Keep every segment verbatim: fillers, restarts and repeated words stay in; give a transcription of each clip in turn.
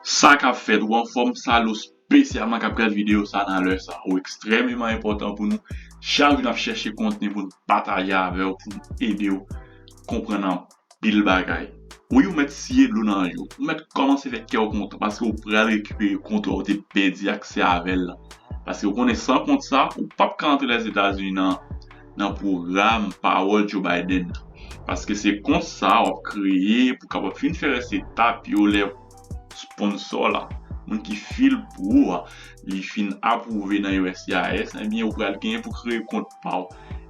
Sa k ap fèt, ou anfòm? Salut, espesyalman k ap gade videyo sa nan lè sa. Ou ekstrèmeman enpòtan pou nou. Chak jou n ap chèche kontni pou n pataje avè w, pou n ede w konprann anpil bagay. Wi, ou mèt siye dlo nan je w. Ou mèt kòmanse fè kè w kontan paske ou pral rekipere kont ou te pèdi aksè avè l lan. Paske ou konnen san kont sa, ou p ap ka antre Lèzetazini nan, nan pwogram pawòl Joe Biden nan. Paske se kont sa w ap kreye pou kapab fin fè rès etap yo lè sponsò la, moun ki fil pou ou a, li fin apwouve nan U S C I S, ebyen, ou pral genyen pou kreye kont pa w.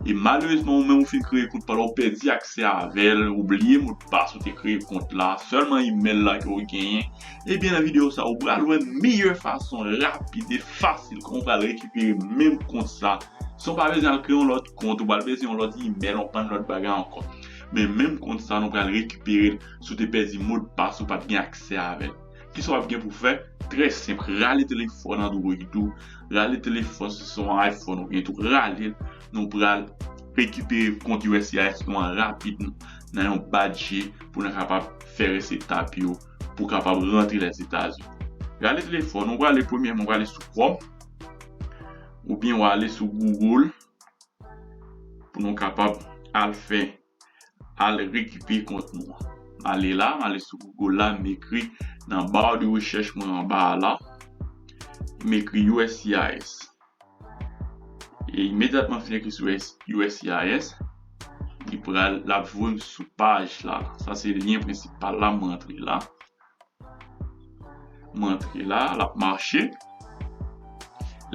E malerezman, ou menm ou fin kreye kont pa w la, ou pèdi aksè avè l, ou bliye modpas ou te kreye kont la, sèlman imèl la ke ou genyen. Ebyen, nan videyo sa, ou pral wè meyè fason rapid e fasil kòman ou pral rekipere menm kont sa. San w pa bezwen al kreye yon lòt kont, ou pral bezwen yon lòt imèl, yon bann lòt bagay ankò. Men menm kont sa, nou pral rekipere l si w te pèdi modpas ou pa t gen aksè avè l. Kisa w ap gen pou fè? Trè senp, rale telefòn Android ou, rale telefòn si se yon iPhone ou gen tou, rale l, nou pral rekipere kont U S C I S nou an rapid nan yon bat je pou nou kapab fè rès etap yo pou kapab rantre Lèzetazini. Rale telefòn, nou prale premyèman, ou prale sou Chrome, oubyen ou ale sou Google pou nou kapab al fè, al rekipere kont nou an. M ale la, m ale sou Google la, m ekri nan ba de rechèch mwen anba a la, m ekri U S C I S. E imedyatman fin ekri sou U S C I S, li pral, l ap voye m sou paj la. Sa se lyen prensipal la, m rantre la. M rantre la, l ap mache.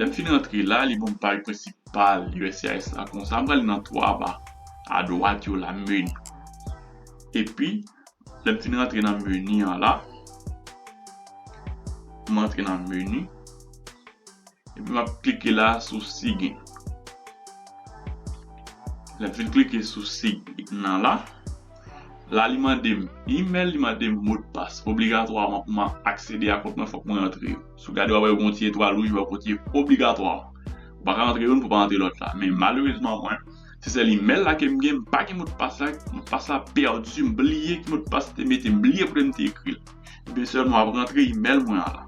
Lè m fin rantre la, li ban m paj prensipal U S C I S la konsa. M prale nan twa ba adwat yo la, meni. Epi, lè m fin rantre nan meni an la, m rantre nan meni. Epi m ap klike la sou sign in. Lè m fin klike sou sign in nan la, la li mande m imèl, li mande m modpas. Obligatwaman pou m aksede a kont mwen, fòk mwen rantre yo. Si w gade, w ap wè yon ti etwal wouj, w ap wè yon ti obligatwaman. Ou pa ka rantre youn pou w pa rantre lòt la. Men malerezman mwen, se sèl imèl la ke m gen, m pa gen modpas la, modpas la pèdi, m bliye ki modpas te mete, m bliye pou m te ekri l. Ebyen sèlman w ap rantre imèl mwen an la.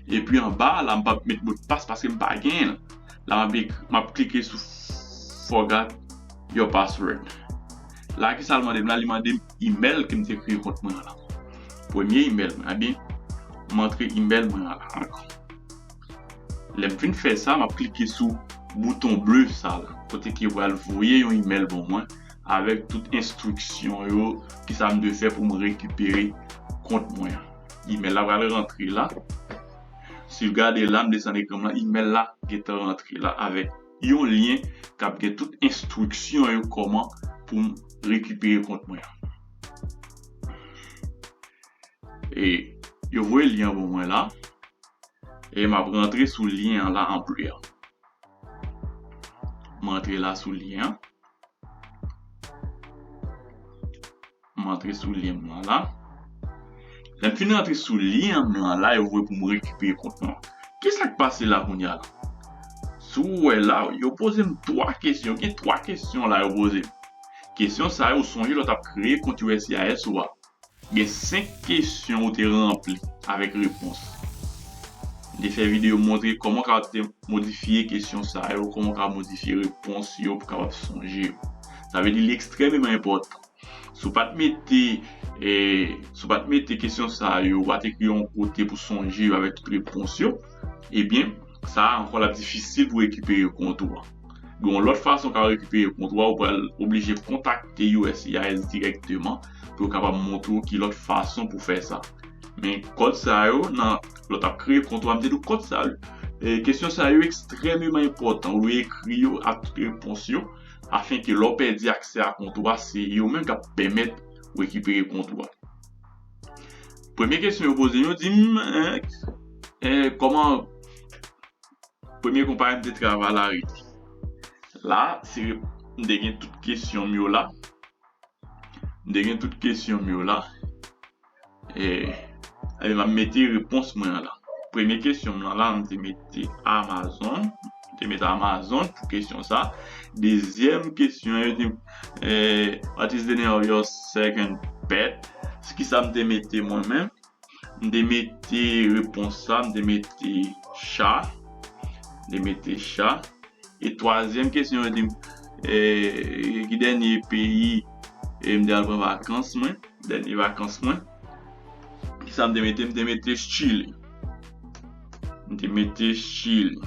Epi anba a la, m p ap met modpas paske m pa genyen l. La, m ap ek-, m ap klike sou forgot your password. La, kisa l mande m la? Li mande m imèl ke m te kreye kont mwen an la. Premye imèl mwen, ebyen, m antre imèl mwen an la ankò. Lè m fin fè sa, m ap klike sou bouton ble sa la, kote ki pral voye yon imèl ban mwen avèk tout enstriksyon yo, kisa m dwe fè pou m rekipere kont mwen an. Imèl la pral rantre la. Si w gade la, m desann ekran m lan, imèl la gentan rantre la avèk yon lyen k ap gen tout enstriksyon yo kòman pou m rekipere kont mwen an. E yo voye lyen an ban mwen la. E m ap rantre sou lyen an la an ble an. M rantre la sou lyen an. M rantre sou lyen m lan la. Lè m fin rantre sou lyen m lan la, yo voye pou m rekipere kont mwen. Kisa k pase la kounye a la? Si w wè la, yo poze m twa kesyon. Gen twa kesyon la yo poze m. Kesyon sa yo, sonje lè w t ap kreye kont U S C I S ou a. Gen senk kesyon ou te ranpli avèk repons. M te fè videyo montre kòman w ka te modifye kesyon sa yo, kòman w ka modifye repons yo pou w kapab sonje yo. Sa vle di li ekstrèmeman enpòtan. Si w pa t mete, eh, si w pa t mete kesyon sa yo, ou pa t ekri yo yon kote pou sonje yo avèk tout repons yo, ebyen, sa a ankò l ap difisil pou rekipere kont ou an. Gen yon lòt fason w ka rekipere kont ou a, ou pral oblije kontakte U S C I S dirèkteman pou yo kapab montre w ki lòt fason pou fè sa. Men kòd sa yo, nan lè w t ap kreye kont ou a, m te di w kòd sa yo, eh, kesyon sa yo ekstrèmeman enpòtan. Ou dwe ekri yo ak tout repons yo, afenke lè w pèdi aksè a kont ou a, se yo menm k ap pèmèt ou rekipere kont ou a. Premye kesyon yo poze m, yo di m, eh, eh, kòman premye konpayi m te travay la rete. La, se m te gen tout kesyon m yo la. M te gen tout kesyon m yo la. E, e m ap mete repons mwen an la. Premye kesyon m nan la, m te mete Amazon. M te mete Amazon pou kesyon sa. Dezyèm kesyon, yo di, eh, what is the name of your second pet? Kisa m te mete mwen menm? M te mete repons sa, m te mete cha. M te mete cha. E twazyèm kesyon, yo di m, eh, ki dènye peyi, eh, m te al pran vakans mwen, dènye vakans mwen. Kisa m te mete? M te mete Chili. M te mete Chili.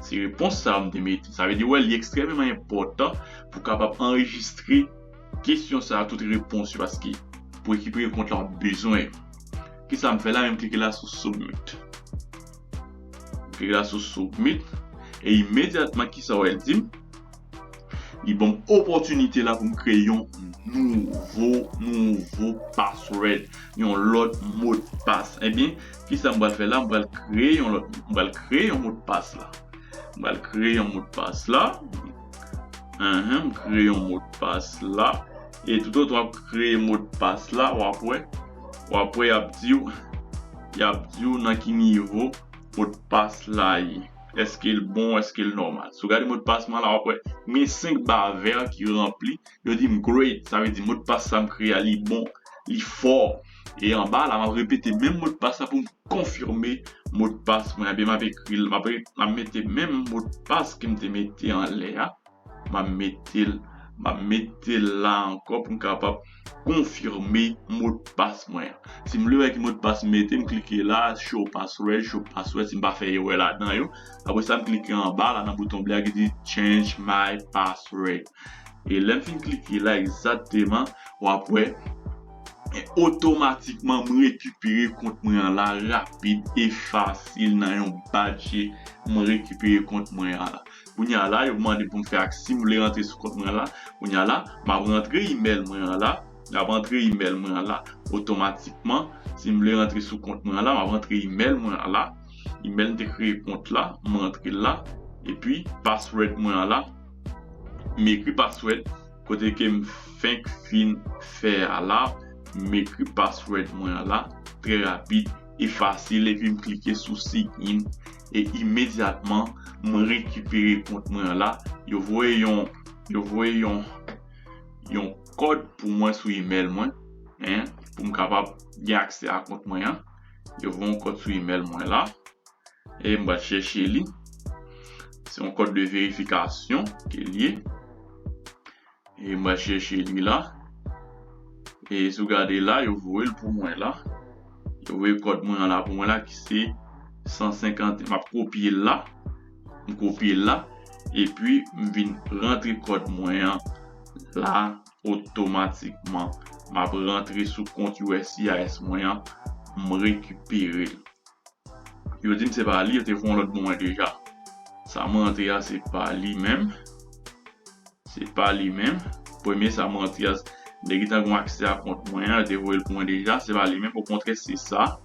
Se repons sa a m te mete. Sa vle di, wè, li ekstrèmeman enpòtan pou w kapab anrejistre kesyon sa a, tout repons yo, paske pou rekipere kont la, w ap bezwen yo. Kisa m fè la? Men m klike la sou Submit. M klike la sou Submit. E imedyatman, kisa w wè l di m? Li ban m opòtinite la pou m kreye yon nouvo, nouvo password, yon lòt modpas. Ebyen, kisa m pral fè la? M pral kreye yon lòt, m pral kreye yon modpas la. M pral kreye yon modpas la. Enhen, m kreye yon modpas la. E toutotan w ap kreye modpas la, w ap wè, w ap wè, y ap di w, y ap di w nan ki nivo modpas la ye. Èske l bon, èske l nòmal? Si w gade modpas mwen la, w ap wè, gen senk ba vè ki ranpli. Yo di m great, sa vle di modpas sa m kreye a, li bon, li fò. E anba la, m ap repete menm modpas la pou m konfime modpas mwen. Ebyen, m ap ekri l, m ap, m ap mete menm modpas ke m te mete anlè a. M ap mete l, m ap mete l la ankò pou m kapab konfime modpas mwen an. Si m vle wè ki modpas m mete, m klike la, show password, show password, si m pa fè erè ladan yo. Apre sa, m klike anba la nan bouton ble a ki di change my password. E lè m fin klike la egzakteman, w ap wè, e otomatikman m rekipere kont mwen an la rapid e fasil nan yon batje. M rekipere kont mwen an la. Kounye a la, yo mande pou m fè ak si m vle rantre sou kont mwen an la. Kounye a la, m ap rantre imèl mwen an la. M ap rantre imèl mwen an la otomatikman. Si m vle rantre sou kont mwen an la, m ap rantre imèl mwen an la. Imèl m te kreye kont la, m rantre l la. Epi, password mwen an la. M ekri password kote ke m fenk fin fè a la. M ekri password mwen an la. Trè rapid e fasil. Epi m klike sou sign in. E imedyatman, m rekipere kont mwen an la. Yo voye yon, yo voye yon, yon kòd pou mwen sou imèl mwen, en, pou m kapab gen aksè a kont mwen an. Yo voye yon kòd sou imèl mwen la. E m pral chèche li. Se yon kòd de verifikasyon ke l ye. E m pral chèche li la. E si w gade la, yo voye l pou mwen la. Yo voye kòd mwen an la pou mwen la, ki se san senkant. M ap kopye l la. M kopye l la. Epi, m vin rantre kòd mwen an la otomatikman. M ap rantre sou kont U S C I S mwen an. M rekipere l. Yo di m se pa li, yo te voye yon lòt pou mwen deja. Sa mwen rantre a, se pa li menm. Se pa li menm. Premye sa mwen rantre a, m te gentan gen aksè a kont mwen an, yo te voye l pou mwen deja, se pa li menm. Okontrè, se sa.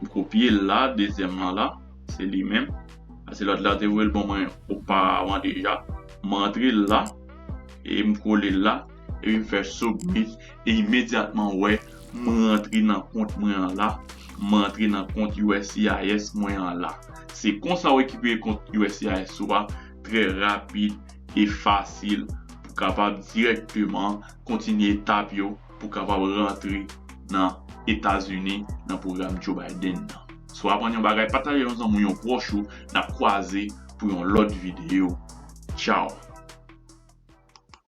M kopye l la, dezyèm lan la, se li menm. Paske lòt la, yo te voye l ban mwen oparavan deja. M rantre l la, e m kole l la, epi m fè submit, e imedyatman, w wè, m rantre nan kont mwen an la, m rantre nan kont U S C I S mwen an la. Se konsa w rekipere kont U S C I S ou a, trè rapid e fasil pou kapab dirèkteman kontinye etap yo pou kapab rantre nan Etazini nan pwogram Joe Biden nan. Si w aprann yon bagay, pataje yon zanmi w, yon pwòch ou, n ap kwaze pou yon lòt videyo. Tchaw!